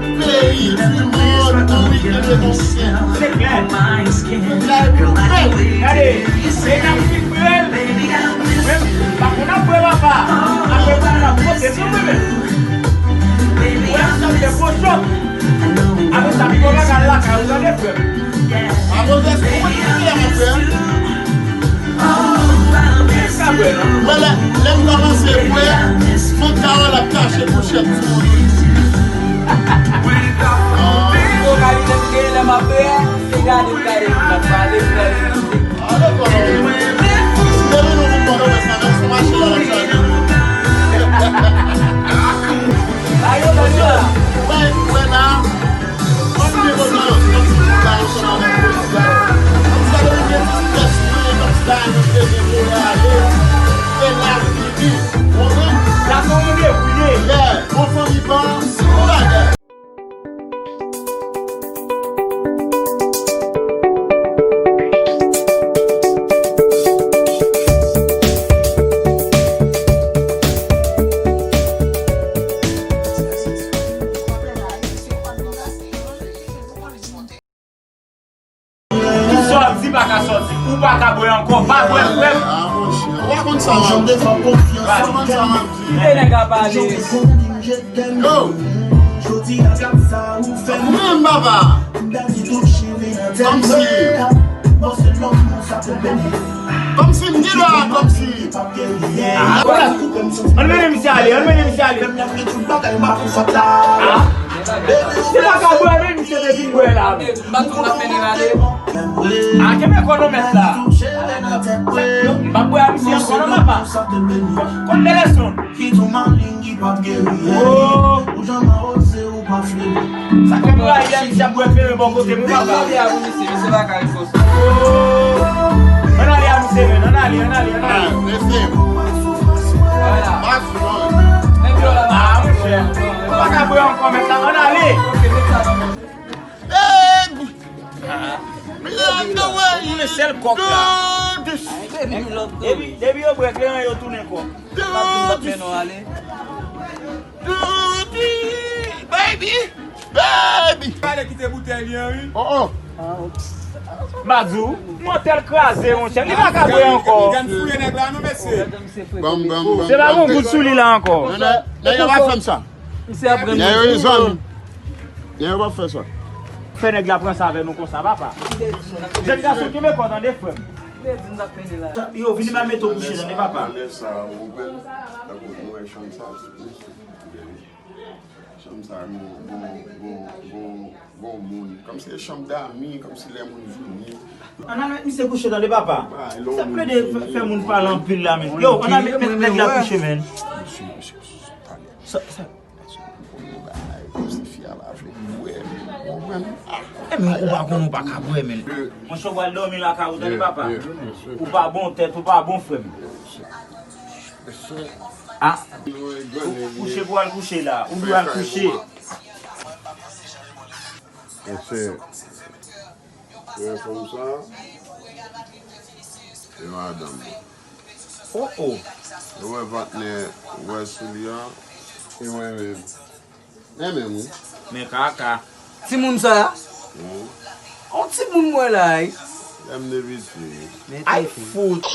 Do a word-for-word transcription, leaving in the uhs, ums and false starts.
Peyi di mond, Anri André Gontier. Se klè. Gade, se n ap fin brel. Menm, pa konn ap brel anba. Apre sa, n ap pote sou mwen menm. Ou wè, sa fè gwo chòk. Apre sa, pi konn al lakay ou, tande, frè m. Apre sa, ou wè ki klè, mon frè. Mwen lè, lè m kòmanse bwè, fon Carole ap tache kouchèt sou mwen. Fokalize m gen lè m ap bwè, se gade m gade m ap pale, m gade m koute. Ah, dakò. Si demen nou vin mòde wè sa, menm si w mache la, l ap chaje. Ayo, bandi la. Wè, wè la. Kòm si yo, kòm si yo la ansanm avèk prezidan. Kòm si gade yon ti tès mwen, kòm si la yon te gen pou ale. Se la fini. Ou konprann? La se yon randevou ye. Yeah, bon fanmi ban, bon bagay. Tout sa w ap di pa ka sòti. Ou pa ka bwè ankò. Pa bwè, frè m. Ah, monchè. Ou pa konn sa w ap di. Ou pa konn sa w ap di. Kite nèg la pale. Yo. Ou menm, papa. Kòmsi. Kòmsi m gen dwa, kòmsi. Ah, ann mennen misye ale, ann mennen misye ale. Ah. Se pa ka bwè, men misye te fin bwè la. M pa tou ap mennen l ale. Ah, kenbe kò non, mèt la. M pa bwè a misye ankò non, papa. Kot, kot Delesonn? Oh. Sa fè m rayi lè misye ap bwè fere bò kote m, papa. Ann ale a misye, misye pa ka ri konsa. Oh. Ann ale a misye, men. Ann ale, ann ale, ann ale. Ah, mesye. Voilà. Ah, monchè. Ou pa ka bwè ankò, mèt la. Ann ale. Baby, tounen sèl kòk la. Depi, depi yo bwè kleren, yo tounen kòk. Baby, baby. Pale kite boutèy li an, wi. Oh, oh. M pa di w, mantèl kraze, monchè. Li pa ka bwè ankò. Gang fouye nèg la, non, mesye. Bam, bam, bam. Se pa bon gout sou li la ankò. Non, non, nèg yo pa fè m sa. Misye ap pran. Nèg yo zanmi. Nèg yo pa fè sa. Fè nèg la pran sa avè nou konsa, papa. Jèn gason, kenbe kò, tande, frè m. Yo, vini m al mete w kouche, tande, papa. Lè sa, ou konprann? Tankou nou wè chanm sa. Chanm sa, gon, gon, gon, gon, gon moun. Kòmsi se chanm dami, kòmsi lè moun vini. Ann al met misye kouche, tande, papa. Sa plede fè, fè moun pale anpil la, men. Yo, ann al met, met nèg la kouche, men. Sa, sa. Paske ou konn yon bagay, kòmsi fi a pa vle bwè, men ou konprann? Ah. E men ou pa konn ou pa ka bwè, men. Monchè, ou pral dòmi lakay ou, tande, papa. Ou pa bon tèt, ou pa bon, frè m. Ah. Ou kouche pou al kouche la. Ou dwe al kouche. Mesye, wè fanm sa, e madanm mwen. Oh, oh. Ou wè patnè, ou wè sou li a, e mwen menm. Men menm, wi. Men kaka. Timoun sa? Wi. On timoun mwen la, wi. Lè m te piti. Ay, fout.